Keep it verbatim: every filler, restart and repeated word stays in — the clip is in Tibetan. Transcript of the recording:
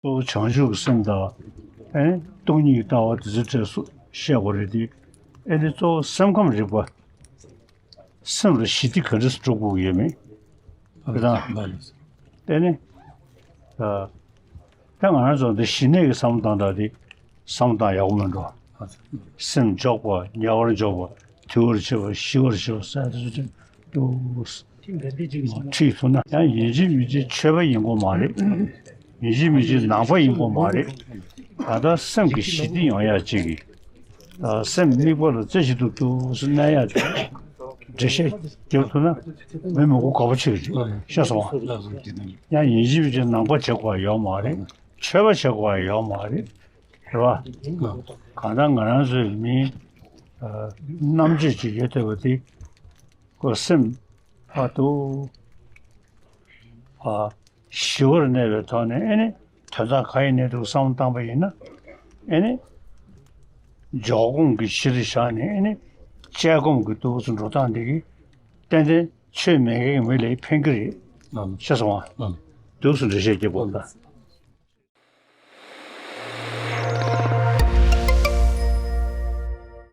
གཙོ་བོ་བྱང་ཆུབ་ཀྱི་སེམས་དང་། ཨེ། སྟོང་ཉིད་ཀྱི་ལྟ་བ་དེ་ཚོའི་གྲས་སུ་བཤད་དགོས་རེད་དེ། ཨེ་ནི་གཙོ་བོ་སེམས་ཁམས་རིག་པ། སེམས་ལ་ཞི་བདེ་ག་འདྲ་སེ་སྤྲོད་དགོས་ཀྱི་ཡོད་མེད། དེ་དང་། དེ་ནི། ཨ། ད་ང་རང་ཚོ་འདི་ཞི་གནས་ཀྱི་བསམ་བློ་བཏང་སྟངས་དེ་བསམ་བློ་བཏང་ཡག་པོ་མིན་འགྲོ། སེམས་འཇོག་པ། ཉེ་བར་འཇོག་པ། དུལ་བར་བྱེད་པ། ཞི་བར་བྱེད་པ་ཟེར་དེ་ཚོ་ཏུ་ཁྲིད་ཐུབ་ན་ཡང་ཡིན་གཅིག་མིན་གཅིག་ཆོས་པ་ཡིན་དགོས་མ་རེད། ཡིན་གཅིག་མིན་གཅིག་ནང་པ་ཡིན་དགོས་མ་རེད། ད་ལྟ་སེམས་ཀྱི་ཞི་བདེ་ཡོང་ཡག་ཅིག་གི། ཨ། སེམས་དམིགས་པ་ལ་རྩེ་གཅིག་ཏུ་ཏུ་གནས་ཡག་ཅིག་འགྲེལ་བཤད་རྒྱབ་ཐུབ་ན་མི་མང་པོ་དགའ་པོ་བྱེད་ཀྱི་རེད། ཤེས་སོང་ང་། ཡང་ཡིན་གཅིག་མིན་གཅིག་ནང་པ་བྱེད་དགོས་པ་ཡོད་མ་རེད། ཆོས་པ་བྱེད་དགོས་པ་ཡོད་མ་རེད། རེད་བ། གང་ལྟར་ང་རང་ཚོའི་མི། ཨ། རྣམ་དཔྱོད་ཅིག་ཡོད་བསྡད་པ་དེ། ཁོ་སེམས་ཕར་དུ། ཨ། ཞི་བར་གནས་པའི་ཐོག་ནས། ཨེ་ནི་དོན་དག་ག་ཡིན་ནའི་འདུག་བསམ་བློ་བཏང་པ་ཡིན་ན། ཨེ་ནི་འཇོག་སྒོམ་གྱི་གཞིར་བཞག་ནས། ཨེ་ནི་དཔྱད་སྒོམ་གྱི་འདུག་སེ་འགྲོ་སྟངས་འདི་གིས་ཏན་ཏན་ཆོས་མེད་མཁན་གྱི་མི་ལ་ཕན་གྱི་རེད། ཨང་། ཤེས་སོང་ང་། ཨང་། འདུག་སེ་འགྲེལ་བཤད་རྒྱབ་དགོས་ད།